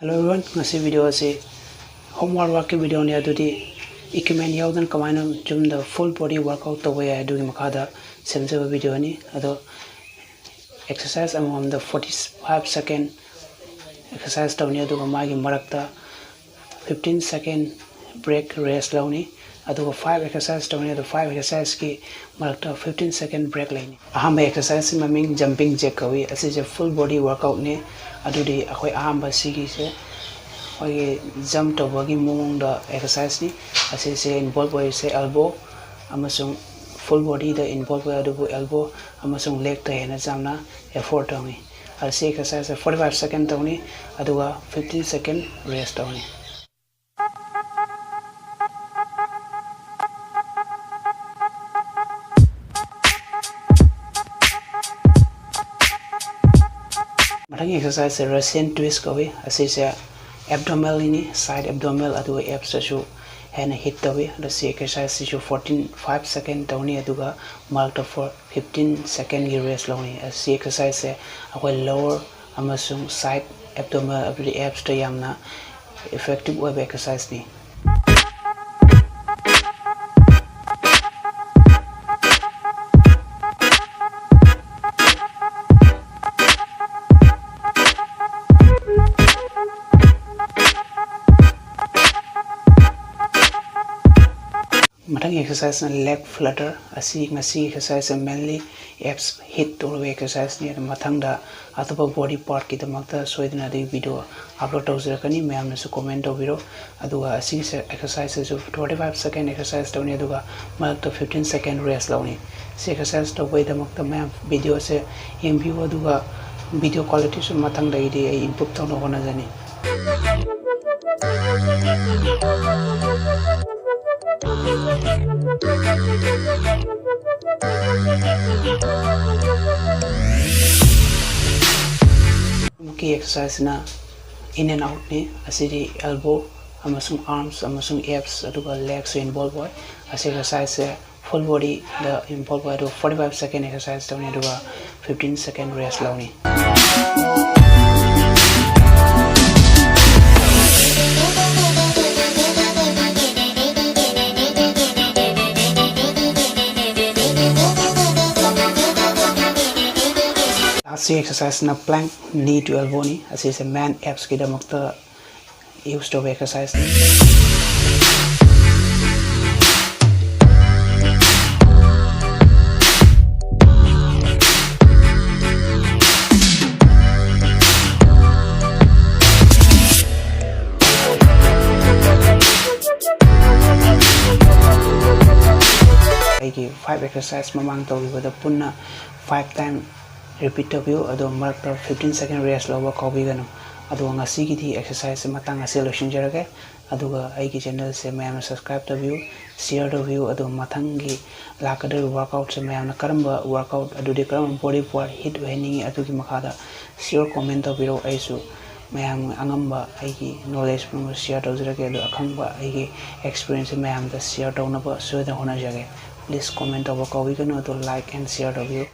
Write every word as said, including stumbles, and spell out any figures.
Hello everyone, ꯉꯁꯤ video ꯑꯁꯤ home workoutꯀꯤ videoꯅꯤ꯫ ꯑꯗꯨꯗꯤ equipment ꯌꯥꯎꯗꯅ ꯀꯃꯥꯏꯅ gymꯗ full body workout ꯇꯧꯕ ꯌꯥꯏ ꯑꯗꯨꯒꯤ ꯃꯈꯥꯗ ꯁꯦꯝꯖꯕ videoꯅꯤ꯫ ꯑꯗꯣ exercise ꯑꯃꯃꯝꯗ forty five second exercise ꯇꯧꯅꯤ, ꯑꯗꯨꯒ ꯃꯥꯒꯤ ꯃꯔꯛꯇ fifteen second break, rest ꯂꯧꯅꯤ꯫ ꯑꯗꯨꯒ five exercise ꯇꯧꯅꯤ, ꯑꯗꯨ five exerciseꯀꯤ ꯃꯔꯛꯇ fifteen second break ꯂꯩꯅꯤ꯫ ꯑꯍꯥꯟꯕ exerciseꯀꯤ ꯃꯃꯤꯡ jumping jack ꯀꯧꯏ꯫ ꯑꯁꯤꯁꯦ full body workoutꯅꯤ꯫ ꯑꯗꯨꯗꯤ ꯑꯩꯈꯣꯏ ꯑꯍꯥꯟꯕ ꯁꯤꯒꯤꯁꯦ ꯑꯩꯈꯣꯏꯒꯤ jump ꯇꯧꯕꯒꯤ ꯃꯑꯣꯡꯗ exerciseꯅꯤ꯫ ꯑꯁꯤꯁꯦ involve ꯑꯣꯏꯔꯤꯁꯦ elbow ꯑꯃꯁꯨꯡ full bodyꯗ involve ꯑꯣꯏ, ꯑꯗꯨꯕꯨ elbow ꯑꯃꯁꯨꯡ legꯇ ꯍꯦꯟꯅ ꯌꯥꯝꯅ effort ꯇꯧꯅꯤ꯫ ꯑꯁꯤ exerciseꯁꯦ forty five second ꯇꯧꯅꯤ, ꯑꯗꯨꯒ fifteen second rest ꯇꯧꯅꯤ꯫ ꯃꯊꯪꯒꯤ exerciseꯁꯦ Russian twist ꯀꯧꯏ꯫ ꯑꯁꯤꯁꯦ abdomenꯒꯤꯅꯤ, side abdomen ꯑꯗꯨꯒ absꯇꯁꯨ ꯍꯦꯟꯅ hit ꯇꯧꯏ꯫ ꯑꯗꯣ ꯁꯤ exerciseꯁꯤꯁꯨ fourteen, five second ꯇꯧꯅꯤ, ꯑꯗꯨꯒ ꯃꯔꯛꯇ for fifteen secondꯒꯤ rest ꯂꯧꯅꯤ꯫ ꯑꯁꯤ exerciseꯁꯦ ꯑꯩꯈꯣꯏ lower ꯑꯃꯁꯨꯡ side abdomen ꯑꯃꯗꯤ absꯇ ꯌꯥꯝꯅ effective ꯑꯣꯏꯕ exerciseꯅꯤ꯫ ꯃꯊꯪꯒꯤ exerciseꯅ leg flutter꯫ ꯑꯁꯤ ꯉꯁꯤ exerciseꯁꯦ mainly abs hit ꯇꯧꯔꯕ exerciseꯅꯤ꯫ ꯑꯗꯨ ꯃꯊꯪꯗ ꯑꯇꯣꯞꯄ body partꯀꯤꯗꯃꯛꯇ ꯁꯣꯏꯗꯅ ꯑꯗꯨꯒꯤ video upload ꯇꯧꯖꯔꯛꯀꯅꯤ, ꯃꯌꯥꯝꯅꯁꯨ comment ꯇꯧꯕꯤꯔꯣ꯫ ꯑꯗꯨꯒ ꯑꯁꯤꯒꯤ exerciseꯁꯤꯁꯨ forty five second exercise ꯇꯧꯅꯤ, ꯑꯗꯨꯒ ꯃꯔꯛꯇ fifteen second rest ꯂꯧꯅꯤ꯫ ꯁꯤ exercise ꯇꯧꯕꯒꯤꯗꯃꯛꯇ ꯃꯌꯥꯝ videoꯁꯦ ꯌꯦꯡꯕꯤꯌꯨ, ꯑꯗꯨꯒ video qualityꯁꯨ ꯃꯊꯪꯗꯒꯤꯗꯤ ꯑꯩ improve ꯇꯧꯅꯕ ꯍꯣꯠꯅꯖꯅꯤ꯫ ꯑꯃꯨꯛꯀꯤ exerciseꯅ in and outꯅꯤ꯫ ꯑꯁꯤꯗꯤ elbow ꯑꯃꯁꯨꯡ arms ꯑꯃꯁꯨꯡ abs ꯑꯗꯨꯒ legsꯁꯨ involve ꯑꯣꯏ꯫ ꯑꯁꯤ exerciseꯁꯦ full bodyꯗ involve ꯑꯣꯏ꯫ ꯑꯗꯨꯒ forty five second exercise ꯇꯧꯅꯤ, ꯑꯗꯨꯒ fifteen second rest ꯂꯧꯅꯤ꯫ ꯁꯤ ꯑꯦꯛꯁꯔꯁꯥꯏꯁꯅ plank knee to elbowꯅꯤ꯫ ꯑꯁꯤꯁꯦ man absꯀꯤꯗꯃꯛꯇ ꯌꯨꯁ ꯇꯧꯕ ꯑꯦꯛꯁꯔꯁꯥꯏꯁꯅꯤ꯫ ꯑꯩꯒꯤ five exercise ꯃꯃꯥꯡ ꯇꯧꯈꯤꯕꯗ ꯄꯨꯟꯅ five time repeat ꯇꯧꯕꯤꯌꯨ꯫ ꯑꯗꯣ ꯃꯔꯛꯇ fifteen second rest ꯂꯧꯕ ꯀꯥꯎꯕꯤꯒꯅꯨ꯫ ꯑꯗꯨꯒ ꯉꯁꯤꯒꯤꯗꯤ exerciseꯁꯦ ꯃꯇꯥꯡ ꯑꯁꯤꯗ ꯂꯣꯏꯁꯤꯟꯖꯔꯒꯦ꯫ ꯑꯗꯨꯒ ꯑꯩꯒꯤ channelꯁꯦ ꯃꯌꯥꯝꯅ subscribe ꯇꯧꯕꯤꯌꯨ, share ꯇꯧꯕꯤꯌꯨ꯫ ꯑꯗꯣ ꯃꯊꯪꯒꯤ ꯂꯥꯛꯀꯗꯧꯔꯤꯕ workoutꯁꯦ ꯃꯌꯥꯝꯅ ꯀꯔꯝꯕ workout, ꯑꯗꯨꯗꯤ ꯀꯔꯝꯕ body part hit ꯑꯣꯏꯍꯟꯅꯤꯡꯉꯤ, ꯑꯗꯨꯒꯤ ꯃꯈꯥꯗ sure comment ꯇꯧꯕꯤꯔꯛꯎ꯫ ꯑꯩꯁꯨ ꯃꯌꯥꯝ ꯑꯉꯝꯕ ꯑꯩꯒꯤ knowledge ꯄꯨꯝꯅꯃꯛ share ꯇꯧꯖꯔꯛꯀꯦ꯫ ꯑꯗꯣ ꯑꯈꯪꯕ ꯑꯩꯒꯤ experienceꯁꯦ ꯃꯌꯥꯝꯗ share ꯇꯧꯅꯕ ꯁꯣꯏꯗꯅ ꯍꯣꯠꯅꯖꯒꯦ꯫ Please comment ꯇꯧꯕ ꯀꯥꯎꯕꯤꯒꯅꯨ꯫ ꯑꯗꯣ like and share ꯇꯧꯕꯤꯌꯨ꯫